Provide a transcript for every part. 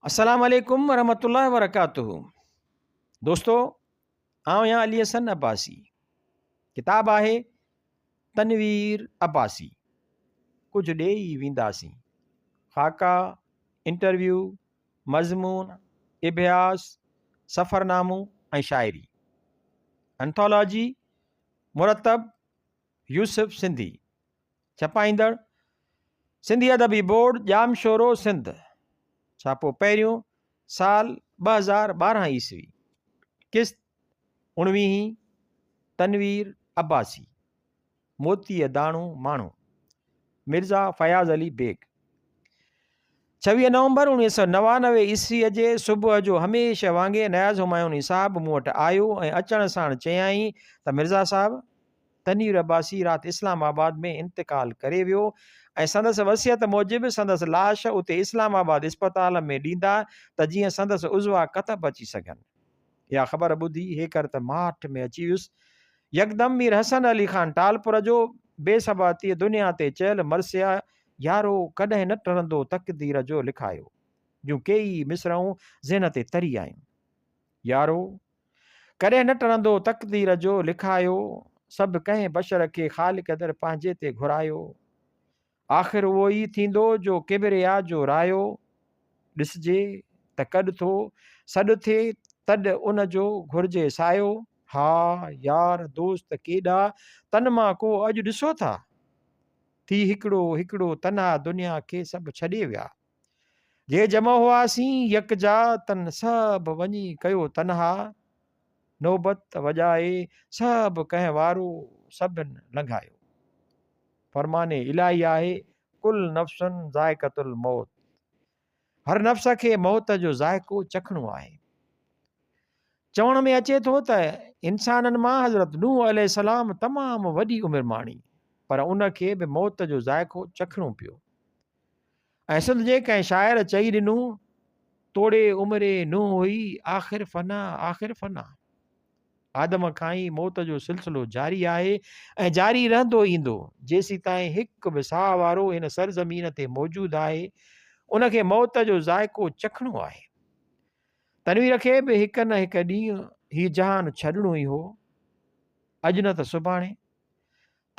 السلام عليڪم ورحمة الله وبرڪاته دوستو آئون آهيان علي حسن عباسي ڪتاب آهي تنوير عباسي ڪجهه ڏيئي وينداسين خاڪا انٽرويو مضمون اڀياس سفرنامو ۽ شاعري انٿالاجي مرتب يوسف سنڌي ڇپائيندڙ، سنڌي ادبي بورڊ ڄامشورو سنڌ، ڇاپو پهريون، سال 2012 عيسوي، قسط اڻويهين، تنوير عباسي، موتيء داڻو ماڻهو، مرزا فياض علي بيگ. 26 نومبر 1999 عيسويء جي صبح جو هميشه وانگي نياز همايوني صاحب مون وٽ آيو ۽ اچڻ ساڻ چيائين ته مرزا صاحب! تنوير عباسي رات اسلام آباد ۾ انتقال ڪري ويو ۽ سندس وصيت موجب سندس لاش اتي اسلام آباد اسپتال ۾ ڏيندا ته جيئن سندس عضوا ڪتب اچي سگهن. اها خبر ٻڌي هيڪر ته ماٺ ۾ اچي ويس. يڪدم مير حسن علي خان ٽالپر جو بي ثباتيء دنيا تي چيل مرثيه يارو ڪڏهن نه ٽرندو تقدير جو لکايو جون ڪيئي مصرعون ذهن تي تري آيون. يارو! ڪڏهن نه ٽرندو تقدير جو لکايو، سڀ ڪنهن بشر کي خالق در پنهنجي تي گهرايو. آخر اهو ئي ٿيندو جو ڪبريا جو رايو، ڏسجي ته ڪڏ ٿو سڏ ٿئي تڏ ان جو گهرجي سايو. ها يار دوست ڪيڏا تن مان ڪو اڄ ڏسو ٿا، ٿي هڪڙو هڪڙو تنها دنيا کي سڀ ڇڏي ويا. جي جمع هئاسين يڪجا تن سڀ وڃي ڪيو تنها، نوبت وڄائي سڀ ڪنهن وارو سڀن لنگهايو. فرمان الاهي آهي ڪل نفس ذائقة الموت هر نفس کي موت جو ذائقو چکڻو آهي. چوڻ ۾ اچي ٿو ته انسانن مان حضرت نوح عليه السلام تمام وڏي عمر ماڻي پر ان کي به موت جو ذائقو چکڻو پيو. ۽ سنڌ جي ڪنهن شاعر چئي ڏنو، توڙي عمر نوح هئي، آخر فنا، آخر فنا. آدم کان ئي موت جو سلسلو جاري آهي ۽ جاري رهندو ايندو، جيسيتائين هڪ به ساهه وارو هن سرزمين تي موجود آهي، ان کي موت جو ذائقو چکڻو آهي. تنوير کي به هڪ نه هڪ ڏينهن هي جهان ڇڏڻو ئي هو، اڄ نه ته سڀاڻي.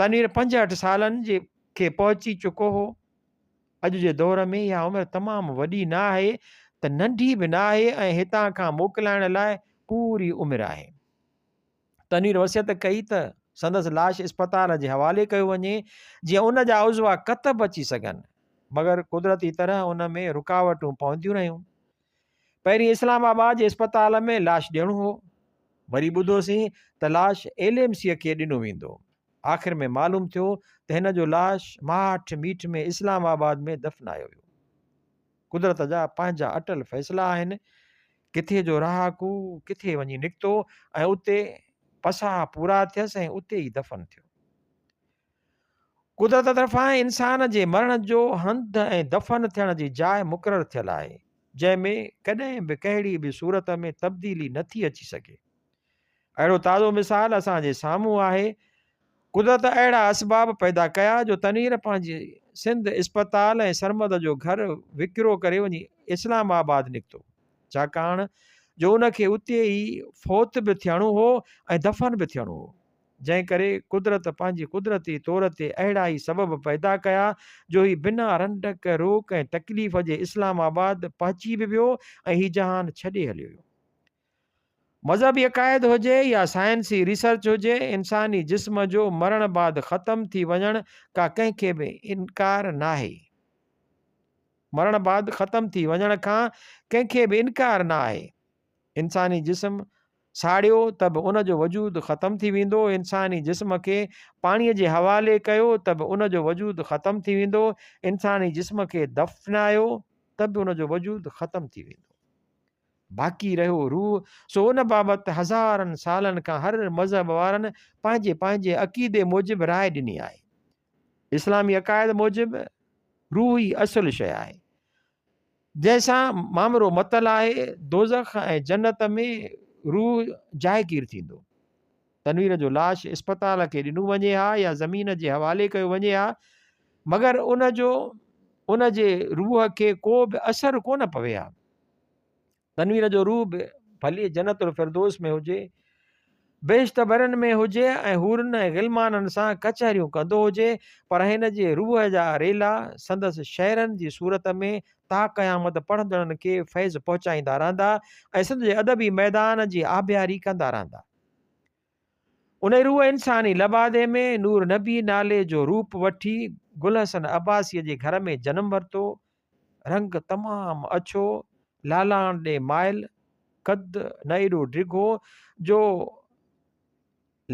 تنوير 65 سالن جي کي پهچي چڪو هو. اڄ جي دور ۾ اها عمر تمام وڏي نه آهي ته ننڍي به نه آهي ۽ هتان کان موڪلائڻ لاء پوري عمر آهي. تنوير وصيت ڪئي ته سندس لاش اسپتال جي حوالي ڪيو وڃي جيئن ان جا عضوا ڪتب اچي سگهن. مگر قدرتي طرح ان ۾ رڪاوٽون پونديون رهيون. پهرين اسلام آباد جي اسپتال ۾ لاش ڏيڻو هو. وري ٻڌوسين ته لاش ايل ايم سيء کي ڏنو ويندو. آخر ۾ معلوم ٿيو ته هن جو لاش ماٺ ميٺ ۾ اسلام آباد ۾ دفنايو ويو. قدرت جا پنهنجا اٽل فيصلا آهن. ڪٿي جو رهاڪو ڪٿي وڃي نڪتو ۽ اتي پساهه پورا ٿيس ۽ اتي ئي دفن ٿيو. قدرت طرفان انسان جي مرڻ جو هنڌ ۽ دفن ٿيڻ جي جاء مقرر ٿيل آهي، جنهن ۾ ڪڏهن به ڪهڙي به صورت ۾ تبديلي نه ٿي اچي سگهي. اهڙو تازو مثال اسان جي سامهون آهي. قدرت اهڙا اسباب پيدا ڪيا جو تنوير پنهنجي سنڌ اسپتال ۽ سرمد جو گهر وڪرو ڪري وڃي اسلام آباد نڪتو، ڇاڪاڻ جو ان کي اتي ئي فوت به ٿيڻو هو ۽ دفن به ٿيڻو هو. جنهن ڪري قدرت پنهنجي قدرتي طور تي اهڙا ئي سبب پيدا ڪيا جو هي بنا رنڊڪ، روڪ ۽ تڪليف جي اسلام آباد پهچي به ويو ۽ هي جهان ڇڏي هليو ويو. مذهبي عقائد هجي يا سائنسي ريسرچ هجي، انساني جسم جو مرڻ بعد ختم ٿي وڃڻ کا ڪنهن کي به انڪار ناهي. مرڻ بعد ختم ٿي وڃڻ کان ڪنهن کي به انڪار نه آهي. انساني جسم ساڙيو ته به ان جو وجود ختم ٿي ويندو، انساني جسم کي پاڻيء جي حوالي ڪيو ته به ان جو وجود ختم ٿي ويندو، انساني جسم کي دفنايو ته به ان جو وجود ختم ٿي ويندو. باقي رهيو روح، سو ان بابت هزارن سالن کان هر مذهب وارن پنهنجي پنهنجي عقيدي موجب راء ڏني آهي. اسلامي عقائد موجب روح ئي اصل شيء آهي. جنهن سان مامرو متل آهي، دوزخ ۽ جنت ۾ روح جائگير ٿيندو. تنوير جو لاش اسپتال کي ڏنو وڃي ها يا زمين جي حوالي ڪيو وڃي ها، مگر ان جو ان جي روح کي ڪو به اثر ڪونه پوي ها. تنوير جو روح به ڀلي جنت الفردوس ۾ هجي، بهشت برن ۾ هجي ۽ حورن ۽ غلمانن سان ڪچهريون ڪندو هجي، پر هن جي روح جا ريلا سندس شعرن جي صورت ۾ تا قيامت پڙهندڙن کي فيض پهچائيندا رهندا ۽ سنڌ جي ادبي ميدان جي آبياري ڪندا رهندا. انهي روح انساني لبادي ۾ نور نبي نالي جو روپ وٺي گل حسن عباسيء جي گهر ۾ جنم ورتو. رنگ تمام اڇو، لالاڻ ڏي مائل، قد نه ايڏو ڊگهو جو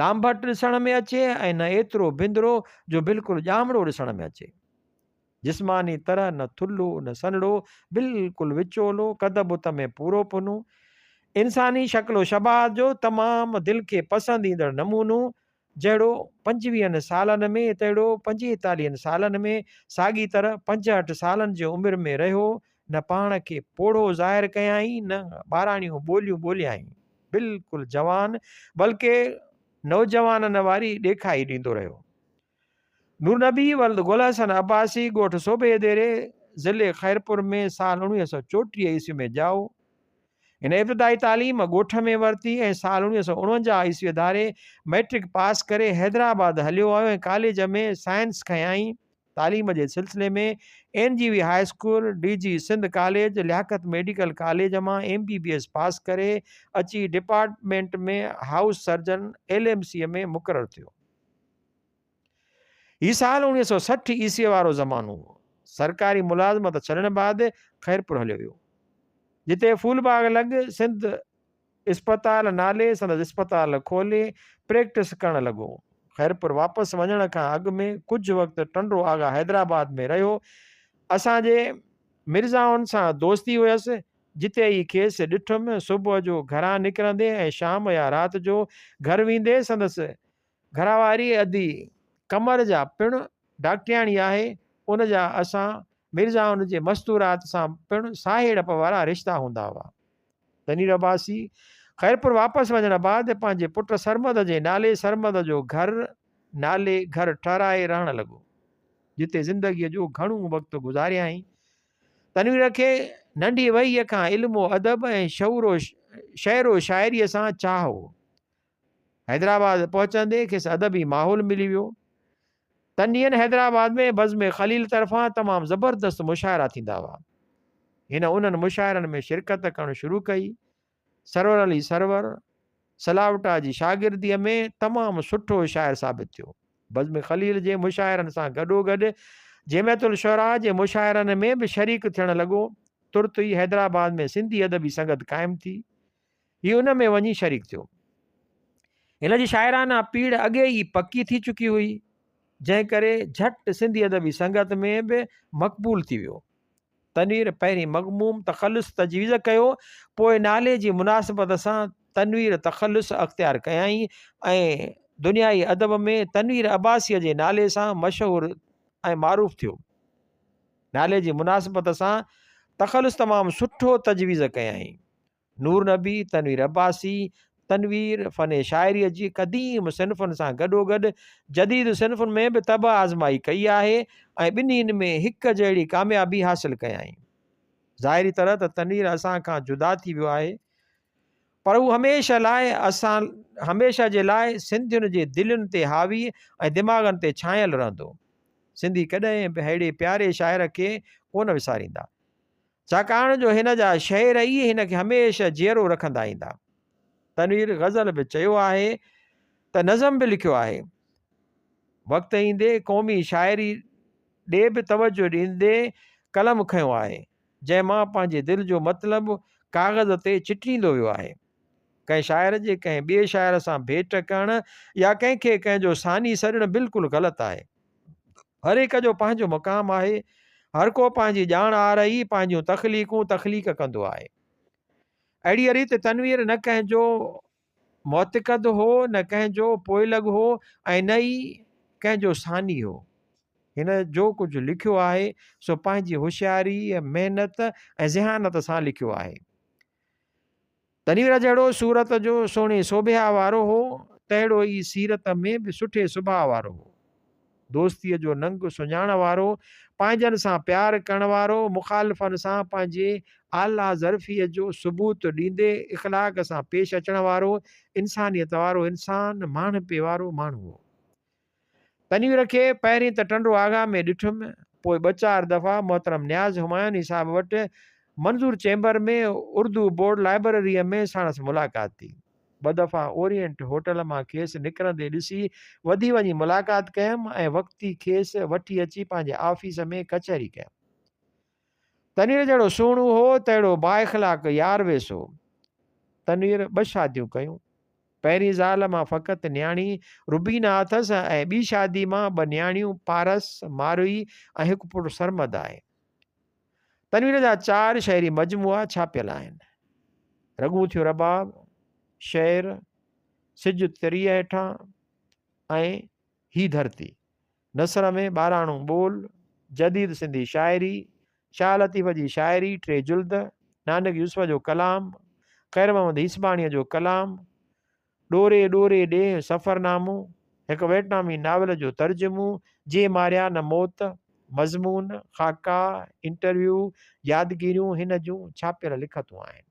لانڀٽ ڏسڻ ۾ اچي ۽ نه ايترو بندرو جو بلڪل ڄامڙو ڏسڻ ۾ اچي. جسماني طرح نه ٿلهو نه سنهڙو، بلڪل وچولو، قد بت ۾ پورو پنو. انساني شڪل و شباهت جو تمام دل کي پسند ايندڙ نمونو، جهڙو پنجويهن سالن ۾ تهڙو پنجيتاليهن سالن ۾ ساڳي طرح 65 سالن جي عمر ۾ رهيو، نه پاڻ کي پوڙهو ظاهر ڪيائين نه ٻاراڻيون ٻوليون ٻوليائين، بلڪل جوان بلڪه نوجوانن واري ڏيکائي ڏيندو رهيو. نور نبي ولد گل حسن عباسي ڳوٺ صوڀي ديري ضلعي خيرپور ۾ سال 1934 عيسوي ۾ ڄائو. هن ابتدائي تعليم ڳوٺ ۾ ورتي ۽ سال 1949 عيسوي ڌاري مئٽرڪ پاس ڪري حيدرآباد هليو آيو ۽ ڪاليج ۾ سائنس کنيائين. تعليم جي سلسلي ۾ N G V high school, D G Sindh college, Liaquat medical college مان M B B S pass ڪري اچي department ۾ house surgeon L M C ۾ مقرر ٿيو. هي سال 1960 عيسويء وارو زمانو هو. سرڪاري ملازمت ڇڏڻ بعد خيرپور هليو ويو. جتي ڦول باغ لڳ سنڌ اسپتال نالي سندس اسپتال کولي پريڪٽس ڪرڻ لڳو. خيرپور واپس وڃڻ کان اڳ ۾ ڪجهه وقت ٽنڊو آغا حيدرآباد ۾ رهيو. اسان جي مرزائن سان دوستي هيس، جتي ئي کيس ڏٺم، صبح جو گهران نڪرندي ۽ شام يا رات جو گهر ويندي سندس گهرواري ادي قمر جا پڻ ڊاڪٽرياڻي آهي، ان جا اسان مرزائن جي مستورات سان پڻ ساهيڙپ وارا رشتا هوندا هئا. تنوير عباسي خيرپور واپس وڃڻ بعد پنهنجي پٽ سرمد جي نالي سرمد جو گهر نالي گهر ٺهرائي رهڻ لڳو، جتي زندگيء جو گهڻو وقت گذاريائين. تنوير کي ننڍي وهيء کان علم و ادب ۽ شعر و شاعريء سان چاهه هو. حيدرآباد پهچندي کيس ادبي ماحول ملي ويو. تن ڏينهن حيدرآباد ۾ بزم خليل طرفان تمام زبردست مشاعرا ٿيندا هئا. هن انهن مشاعرن ۾ شرڪت ڪرڻ شروع ڪئي. سرور علي سرور، سلاوٽا جي شاگرديء ۾ تمام سٺو شاعر ثابت ٿيو. بزم خليل جي مشاعرن سان گڏوگڏ جمعيت الشعراء جي مشاعرن ۾ به شريڪ ٿيڻ لڳو. ترت ئي حيدرآباد ۾ سنڌي ادبي سنگت قائم ٿي. هي ان ۾ وڃي شريڪ ٿيو. هن جي شاعرانه پيڙهه اڳي ئي پڪي ٿي چڪي هئي، جنهن ڪري جهٽ سنڌي ادبي سنگت ۾ به مقبول ٿي ويو. تنوير پهرين مغموم تخلص تجويز ڪيو، پوء نالي جي مناسبت سان تنوير تخلص اختيار ڪيائين ۽ دنيائي ادب ۾ تنوير عباسيء جي نالي سان مشهور ۽ معروف ٿيو. نالي جي مناسبت سان تخلص تمام سٺو تجويز ڪيائين. نور نبي، تنوير عباسي، تنوير فن شاعريء جي قديم صنفن سان گڏوگڏ جديد صنفن ۾ به طبع آزمائي ڪئي آهي ۽ ٻنهين ۾ هڪ جهڙي ڪاميابي حاصل ڪيائين. ظاهري طرح ته تنوير اسان کان جدا ٿي ويو آهي، پر هو هميشه لاء اسان هميشه جي لاء سنڌين جي دلين تي حاوي ۽ دماغن تي ڇانيل رهندو. سنڌي ڪڏهن به ههڙي پياري شاعر کي ڪونه وساريندا. ڇاڪاڻ جو هن جا شعر ئي هن کي هميشه جيئرو رکندا ايندا. تنوير غزل به چيو آهي ته نظم به لکيو آهي. وقت ايندي قومي شاعري ڏي به توجهه ڏيندي قلم کنيو آهي، جنهن مان پنهنجي دل جو مطلب ڪاغذ تي چٽيندو ويو آهي. ڪنهن شاعر جي ڪنهن ٻئي شاعر سان ڀيٽ ڪرڻ يا ڪنهن کي ڪنهن جو ثاني سڏڻ بلڪل غلط آهي. هر هڪ جو پنهنجو مقام آهي. هر ڪو پنهنجي ڄاڻ آهر ئي پنهنجون تخليقون تخليق ڪندو آهي. اهڙيء ريت تنوير نه ڪنهن جو معتقد هو، نه ڪنهن جو پوئلڳ هو ۽ نه ئي ڪنهن جو ثاني هو. هن جو ڪجهه لکيو آهي، سو پنهنجي هوشياريء، محنت ۽ ذهانت سان لکيو آهي. تنوير جهڙو صورت جو سهڻي سوڀيا وارو هو، تهڙو ئي سيرت ۾ به سٺي سڀاء وارو هو. دوستيء جو ننگ سڃاڻ وارو، پنهنجن سان پيار ڪرڻ وارو، مخالفن سان پنهنجي اعليٰ ظرفيء جو ثبوت ڏيندي اخلاق سان پيش اچڻ وارو، انسانيت وارو انسان، ماڻهپي وارو ماڻهو هو. تنوير کي پهرين ته ٽنڊو آغا ۾ ڏٺم، پوء ٻه چار دفعا محترم نياز همايوني صاحب وٽ منظور چيمبر ۾ اردو بورڊ لائبرريء ۾ ساڻس ملاقات ٿي. ٻه دفعا اورينٽ هوٽل مان کيس نڪرندي ڏسي وڌي وڃي ملاقات ڪيم ۽ وقتي کيس وٺي اچي پنهنجي آفيس ۾ ڪچهري ڪيم. تنوير جهڙو سهڻو هو تهڙو بااخلاق يار ويس هو. تنوير ٻه شاديون ڪيون. پهرين زال مان فقط نياڻي روبينا اٿس ۽ ٻي شادي مان ٻه نياڻيون پارس، ماروي ۽ هڪ پٽ سرمد آهي. تنوير جا چار شعري مجموعا ڇاپيل آهن. رڳون ٿيون رباب، شعر، سج تريء هيٺان ۽ هي ڌرتي. نثر ۾ ٻاراڻو ٻول، جديد سنڌي شاعري، شاهه لطيف جي شاعري، ٽي جلد، نانڪ يوسف جو ڪلام، خير محمد هيسباڻيء جو ڪلام، ڏوري ڏوري ڏيهه، سفرنامو، هڪ ويٽنامي ناول جو ترجمو، جي ماريا نه موت، مضمون، خاڪا، انٽرويو، يادگيريون هن جون ڇاپيل لکتون آهن.